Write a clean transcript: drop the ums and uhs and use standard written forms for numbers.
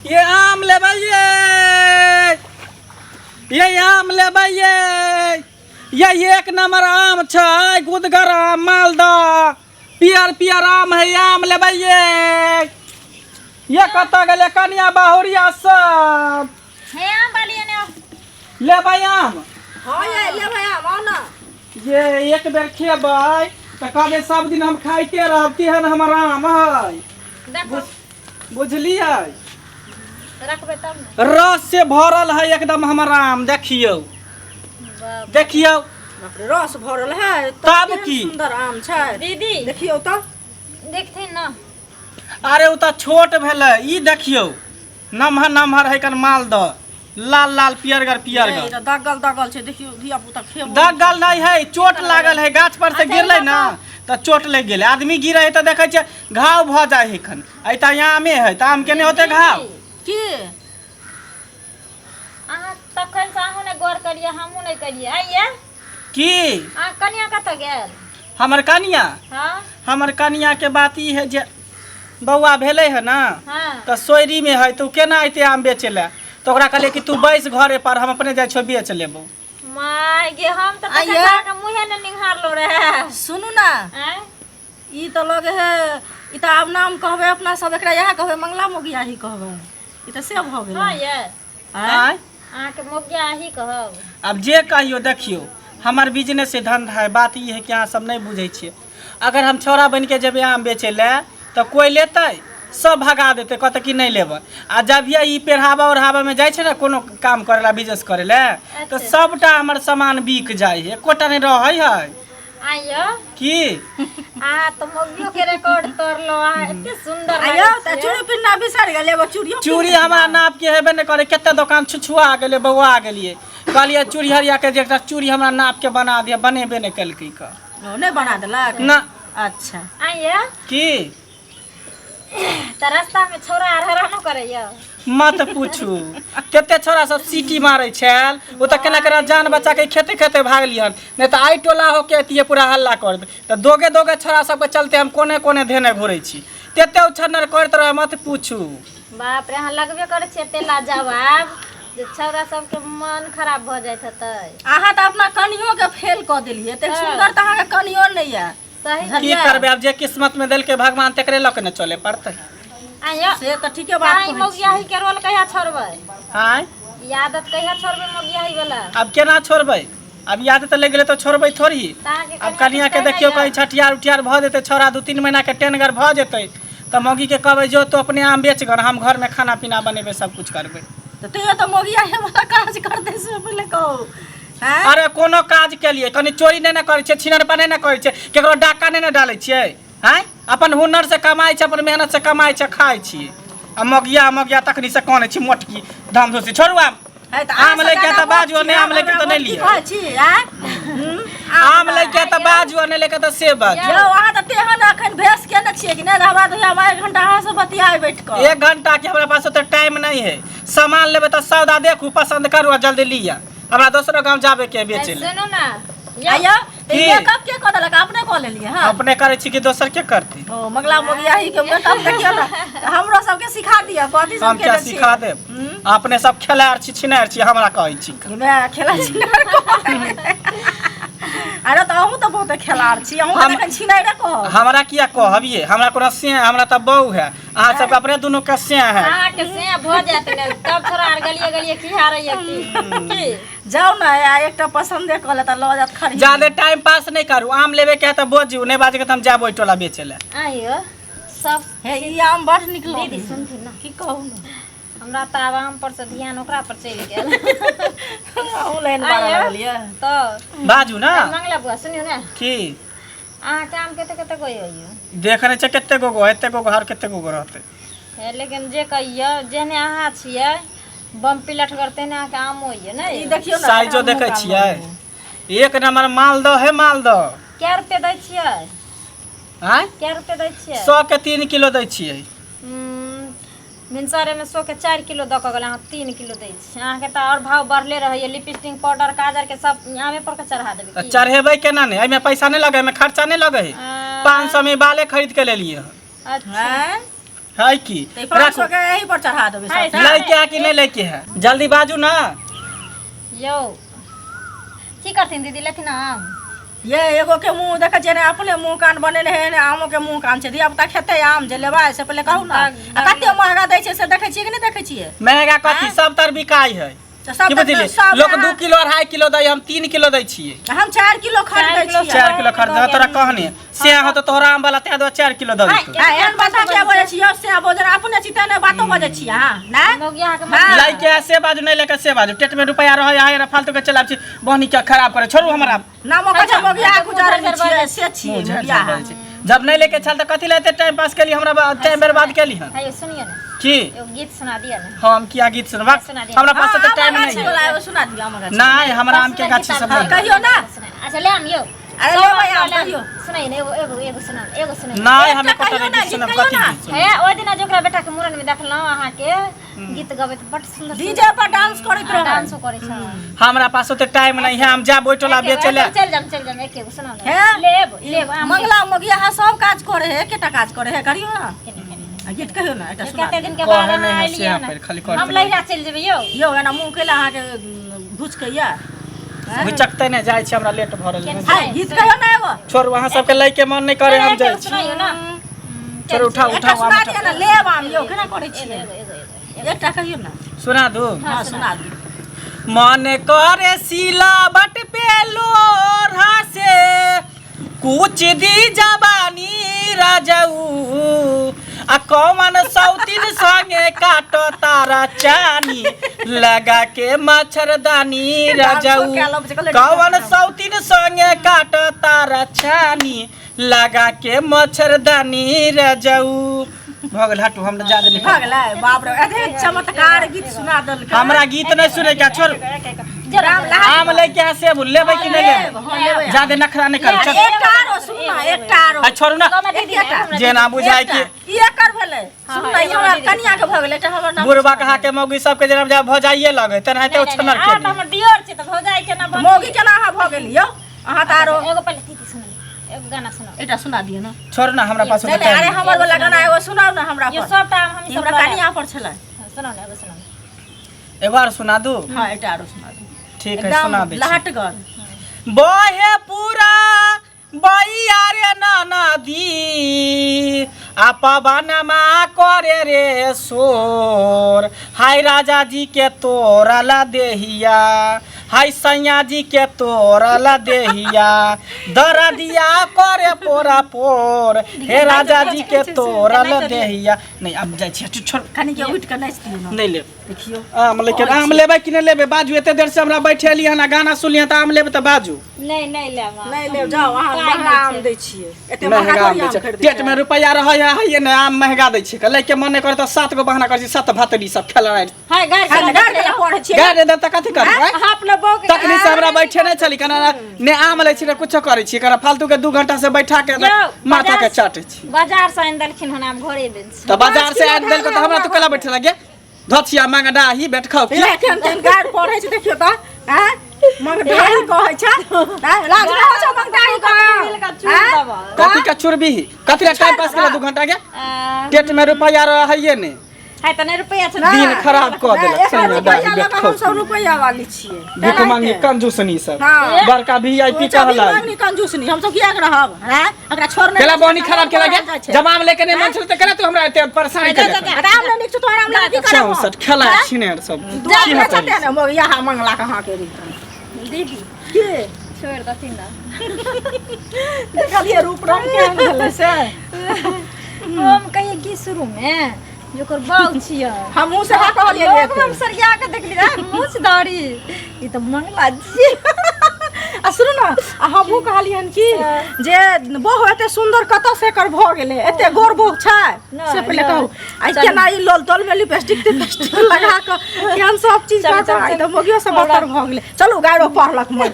ये आम लेबै ये, ये आम लेबै ये, ये एक नंबर आम छै, गुदगर आम, मालदह, पियर पियर आम है, आम लेबै ये। ये कतऽ गेलै कनिया बहुरिया सब? हे आम वाली एने आउ। लेबै आम? हाँ ये लेबै आम, आउ ना। ये एक बेर खेबै तऽ कहबै सब दिन हम खाइते रहब, तेहन हमर आम है। देखो। बुझलियै? रखबै तब ने। रस से भरल है एकदम हमर आम, देखियौ। बाप। देखियौ। बाप रे, रस भरल है तब केहन की? सुंदर आम छै। दीदी। देखियौ तऽ। देखथिन ना। अरे ओ तऽ छोट भेलै, ई देखियौ नमहर नमहर है कन मालदह, लाल लाल पियरगर पियरगर। नहि, ई तऽ दगल दगल छै, देखियौ धिया पुता खेबो। दगल नहीं है, चोट लागल है, गाछ पर से अच्छा, गिरलै ई ना तऽ चोट लागि गेलै। आदमी गिरे है तऽ देखै छियै घाव भऽ जाइ है खन, एहि तऽ आमे है तऽ आम के नहि होतै घाव? की? अहाँ तखन से अहूँ नहि गौर करियै, हमहूँ नहि करियै। आइये। की? अहाँ कनिया कतऽ गेल? हमर कनिया? हाँ। हमर कनिया के बात ई है जे बौआ भेलै है ना, हाँ। तऽ सोयरी में है, तऽ ओ केना अयतै आम बेचै लए? तऽ ओकरा कहलियै कि तू बैस घरे पर, हम अपने जाइ छियौ बेच लेबौ। माय गे, हम तऽ तखन आइये। अहाँके मुँहे ने निहारलो रहे। सुनू ना। आँय? ई तऽ लगे है, ई तऽ आब नाम कहबै अपना सब एकरा, इएह कहबै, मंगला मोगिया ही कहबै। ई तऽ से भऽ गेलै। हाँ ये। आँय? आँय? अहाँके मोगिया ही कहब। आब जे कहियौ, देखियौ हमर बिजनेस है, धंधा है। बात ई है कि अहाँ सब नहि बुझै छियै। अगर हम छौड़ा बनिके जेबै आम बेचै लए तऽ कोइ लेतै? सब भगा देतै, कहतै कि नहि लेबै। आ जब ये ई पेढ़ाबा ओढ़ाबामे जाइ छै ने कोनो काम करै लए, बिजनेस करै लए, तऽ सबटा हमर सामान बिक जाइ है, एकोटा नहि रहै है। आइयो। की? अहाँ तऽ मौगियो के रिकॉर्ड तोड़लो, अहाँ एते सुंदर आइयो लागै तऽ छियै। चूड़ी पिन्ना बिसरि गेल, एगो चूड़ियो। चूड़ी हमरा नाप के हेबे नहि करै। कते दोकान छुछुआ गेलै, बौआ गेलियै, कहलियै चूड़ी हरिया के जे एकटा चूड़ी हमरा नाप के बना दिअ, बनेबे नहि केलकै क। ओ, नहि बना देलक? ना। अच्छा। आइयो। की? तऽ रास्ता में छौड़ा आर हरानो करैया? मत पूछू, कते छोरा सब सीटी मारै छल। ओ तऽ केना केना जान बचा के खेते खेते भागलियन, नहि तऽ आइ टोला होके अतियै पूरा हल्ला कर दे। तऽ दोगे दोगे छोरा सबके चलते हम कोने कोने धेने घुरै छी, तेते उछन्नर करैत रहे, मत पूछू। बाप रे, अहाँ लगबे करै छियै एते लाजवाब जे छौड़ा सबके मन खराब भऽ जाइत हेतै। अहाँ तऽ अपना कनियो के फेल कऽ देलियै। एतेक सुन्दर तऽ अहाँके कनियो नहि यऽ। सही। की करबै आब, जे किस्मत में देलकै भगवान तेकरे लऽ के ने चले पड़तै। आइयो। से तऽ ठीके बात आइ कहै। मौगियाही के रोल कहिया छोड़बै? आँय? ई आदत कहिया छोड़बै मौगियाही वाला? आब केना छोड़बै? आब याद तऽ लागि गेलै तऽ छोड़बै थोड़ी। तऽ अहाँके आब कनिया कनिया के किछु कहै देखियौ नहि कहीं यऽ? छठियार उठियार भऽ जेतै, छौड़ा 2-3 महीना के टेनगर भऽ जेतै तऽ मौगी के कहबै जो तो अपने आम बेच कर, हम घर में खाना पीना बनेबै, सब कुछ करबै। तऽ तैयो तऽ मौगियाही वाला काज करतै से पहिले कहू। आँय? अरे कोनो काज के लिए कनी चोरी नहि ने करै छियै, छिनरपा नहि ने करै छियै, केकरो डाका नहि ने डालै छियै। आँय, अपन हुनर से कमाइ छै, अपन मेहनत से कमाइ छै, खाइ छियै। आ मौगिया मौगिया तखनी से कानै छी मोटकी धाम धोसी। छोड़ू आम। है तऽ आम अहाँ लैके सब तऽ बाजू, मोट नहि छी, आम लैके हमरा तऽ नहि मोट की लिअ। कहै छी, आँय? हूँ, आम लैके तऽ बाजू, आ नहि लैके तऽ से बाजू। यौ, अहाँ तऽ तेहन अखन भेस केने छियै कि नहि हमरा तऽ हम एक घंटा अहाँ से बतियाए बैठ कऽ। एक घंटा के हमरा पास ओते टाइम नहीं है। सामान लेबै तऽ सौदा देखू, पसंद करू आ जल्दी लिअ, हमरा दोसरो गाँव जाबे के है बेचे ले। सुनू ना यौ। आइयो तऽ की? मेकअप के कऽ देलक? अपने कऽ लेलियै हँ? अपने करै छी कि दोसर के करती? ओ मंगला मोगियाही के मेकअप देखियौ ने, हमरो सबके सिखा दिअ कथी हम सब क्या केने छियै। सिखा देब? अपने सब खेलाड़ छी, छिनार छी, हमरा कहै छी। मे खेला छिनार। अरे तऽ अहूँ तऽ बहुते खेलाड़ छी अहूँ। एखन छिनारे कहब। हमरा किया कहबियै? हमरा कोनो से हमरा तऽ बहू है, अहाँ सबके अपने दुनू के से है। अहाँके से भऽ जायत ने तब थोड़ा आर गलिए गलिए की हारैया की की। जाउ ने, आ एकटा पसन्दे कऽ लेता, लऽ जात खरीद। ज्यादे टाइम पास नहि करू, आम लेबे के है तऽ बजू, नहि बाजके तऽ हम जायब ओहि टोला बेचे लए। आइयो सब। हे, ई आम बड़ नीक लगै। दीदी, सुनथिन ने। की कहू ने। हमरा तऽ आब आम पर से ध्यान ओकरा पर चलि गेल। अहूँ लाइन बारऽ आइयो। लगलियै। तऽ बाजू ने। मंगला बुआ, सुनियौ ने। की? अहाँके आम कते कते गो होइए? देख नहि छै कते गो गो, एते गो हर कते गो गो रहतै। हे, लेकिन जे कहियौ, जेहने अहाँ छियै बम्पी लठगर, तेहने अहाँके आमो होइए ने। ई देखियौ ने। साइजो आम देखै मोटा छियै? लगै। एक नंबर मालदह है, मालदह। कै रुपये दै छियै? आँय? कै रुपये दै छियै? 100 के 3 किलो दै छियै। भिनसरेमे 100 के 4 किलो दऽ कऽ गेलै, अहाँ 3 किलो दै छी। अहाँके तऽ आओर भाव बढ़ले रहैए। लिपस्टिक पाउडर काजरके सब आमे पर के चढ़ा देबै तऽ की? चढ़ेबै केना नहि? एहिमे पैसा नहि लगै, एहिमे खर्चा नहि लगै है। 500 में बाले खरीद के लेलियै हन। अच्छा। आँय? है की तऽ 500 के एही पर चढ़ा देबै है, सबटा। लैके है कि नहि लैके है जल्दी बाजू ना यौ की करथिन दीदी लेथिन आम ये एगो के मुंह देखै छियै ने अपने मुंह कान बनेने है ने आमो के मुंह कान छै धिया पुता खेतै आम जे लेबै से पहिले कहू ने आ कते महगा दै छै से देखै छियै कि नहि देखै छियै महंगा कथी सब तर बिकाइ है तऽ सब की बुझलियै सब लोक 2 किलो 2.5 किलो दै हम 3 किलो दै छियै हम 4 किलो खरीदै छियै 4 किलो खरीद तोरा कहने से हो तऽ तोहरा आम वाला तें दुआरे 4 किलो दऽ देतौ आ एहन बात किया बजै छियै से बजै अपने छी तेने बातो बजै छियै अहाँ नहि मौगी अहाँके हाँ। लैके है से बाजू नहि लैके से बाजू टेट में रुपया रहै है फालतू के चलाब छी बहनी क्या खराब करे छोड़ू हमरा नाम ओकर छै मौगिया गुजारनी छियै से छियै मुँह झाड़ मौगिया झाड़ बाजै छै। जब नहि लेके छल तऽ कथी लए एते टाइम पास केली हमरा टाइम बर्बाद केली हन हे यौ सुनियौ ने की एगो गीत सुना दिअ ने हम किया गीत सुनबा सुना दिअ। हमरा पास हाँ, तऽ आमक टाइम गाछी नहि वाला है एगो सुना दियौ आमक गाछी नहि हमरा आम के गाछी सब हाँ, नहि है। कहियौ ना अच्छा ले आम यौ अरे लेबै आम कहियौ सुनाइ ने एगो एगो एगो सुना एगो सुनाइ नहि हम एकटा एको कहियौ गीत ना, गीत सुनब कहियौ कथी ना। गीत सुनब हे ओहि दिना जे ओकरा बेटा के मूड़न में देखलहुँ अहाँके गीत गबैत बड सुंदर डीजे पर डांस करैत रहै डांसो करै छै हमरा पास ओते टाइम नहीं है हम जाब ओहि टोला बेचे ले चल जाम चल जाम एक एगो सुनाउ ने हे? लेब लेब आम मंगला मगिया अहाँ सब काज करे है एकेटा काज करे है करियौ ना केने, केने। आ गीत कहियौ ना एकटा सुना कते दिन के कहै बाद नहि अहाँ है से एलियै पर खाली ने कर हम लहिरा चलि जेबै यौ यौ एना मुँह केला अहाँके घुसके या घुचकते नहि जाइ छी हमरा लेट भऽ रहल है हाय गीत कहियौ ना एगो छोड़ू अहाँ सबके लै के मन नहि करे हम जाइ छी सुनाइयो ना छोड़ू उठाउ एकटा उठाउ सुना आम दिअ ना लेब आम यौ केना करै छियै एगो एगो एगो एकटा कहियौ ना सुना दू हँ सुना दियौ मन करे सिलावट पे लोढ़ा से कुछ दी जवानी राजऊ आ कौन सौतिन संगे काट तारा चानी लगा के मच्छरदानी राजऊ कौन सौतिन संगे काट तारा चानी लगा के मच्छरदानी राजऊ भऽ गेल हटू हमरा ज्यादा नहीं भऽ गेलै बाप रे एते चमत्कार गीत सुना देलकै हमरा गीत नहीं सुने के छोड़ राम लहा आम लेके आ सेब लेबै कि नहीं लेब, हाँ, लेबै लेबै। ज्यादा नखरा नहीं कर चल एकटा आरो सुन ना एकटा आरो आ छोड़ू ना एकेटा जेना बुझाय कि ई एकर भेलै सुन ना ई हमरा कनिया के भऽ गेलै एकटा हमर नाम बुढ़बा कहा के मौगी सबके जेना बुझाय भऽ जाइए लगे तेनाहिते ओ छनर के लिए। हमर दियोर छै तऽ भौजाई केना भऽ मौगी केना अहाँ भऽ गेली यौ अहाँ तऽ आरो एगो पहिले दीदी सुन एगो गाना सुनाउ एकटा सुना दिअ ना छोड़ ना हमरा पास नहीं नहीं अरे हमर वाला गाना एगो सुनाउ ना हमरा यो पर सबटा हम ई सब हमरा कनिया पर छलै सुनाउ ने एगो सुनाउ एगो आर सुना दू हाँ एकटा आरो सुना दू ठीक है सुना एकदम दै छी। लहटगर बहे पूरा बैया रे नदी आ पवनमा करे रे शोर हाय राजा जी के तोरला देहिया हाय सैया जी के तोरला देहिया दरदिया करे पोरा पोर हे राजा जी के तोरल देहिया नहीं अब जाइ छी छोड़ कनि के उठि कऽ नाचि दियौ ने नहीं लेब देखियौ आम लेके आम लेबै कि नहि लेबै बाजू एते देर से हमरा बैठेली हन आ गाना सुनली हन तऽ आम लेबै तऽ बाजू नहीं नहीं लेब हम। नहि लेब जाउ अहाँ पाइ महगा नहि आम छै। दै छियै एते महगा महगा आम थोड़ी दै आम छै खरीदै पेट में रुपैआ रहै है हइए नहि आम महगा दै छै लै के मन नहि करत तऽ सात गो बहाना करै छी सात भातरी सब खेला हाय गारि खाय लए गारि देला पढ़ै छियै गारि दे तऽ कथी करबै अहाँ अपना बहू के तखनी से हमरा बैठे नहि छली केना ने आम लै छी ने कुछो करै छी केना फालतू के 2 घंटा से बैठा के यौ, माथा के बाजार- चाटै छी बाजार से आनि देलखिन हन आम घरे बेच तऽ बाजार से आनि देलको तऽ हमरा तू केला बैठे लगे धचिया मांगडा ही बैठ खाओ की इएह केहन केहन गारि पढ़ै छै देखियौ तऽ आँय मंगडाही कहै छै आँय लाज रहै छौ मंगडाही कहै आँय? कथी के चुरबी कथी ला टाइम पास केला 2 घंटा के पेट में रुपया रहैये ने है तऽ नहि रुपैआ छै दिन खराब कऽ नहि, देलक एकरा सैया रुपैआ दाही लऽ बैठ कऽ खाओ हमसब रुपैआ वाली छियै भीख मांगी कंजूसनी सब हाँ। बड़का वीआईपी तू कहला मांगनी कंजूस नहीं हमसब किया के रहब हैं एकरा छोड़ने केला बहनी खराब केला गे जब आम लेके नहीं मन छल त केला तू हमरा एते परेशानी केला आराम नहीं निक छौ तोहरा आम लऽ की करब चौसठ खेला छिनेर सब जा की हेतै? छते ने मोग यहाँ मंगला कहाँ के दीदी के छोड़ि दथिन ने देखलियै रूप रंग केहन भेलै से हम कहिए की शुरू में जे ओकर बाउ छियै हमहूँ सएह कहलियै लोग हम सरिया के देखली रे मूछ दाढ़ी ई तऽ मंगला छियै आ सुनू ने आ हमहूँ कहलियनि कि जे बहु एते सुन्दर कतऽ से एकर भऽ गेलै एते गोर बहु छै नहि, से पहिले नहि। कहू आ केना ई लोल तोल में लिपस्टिक तिपस्टिक लगा कऽ केहन सब चीज चलू, कऽ कऽ चलू, आइ तऽ मोगियो सब बतर भऽ गेलै चलू गाड़ो पढ़लक मन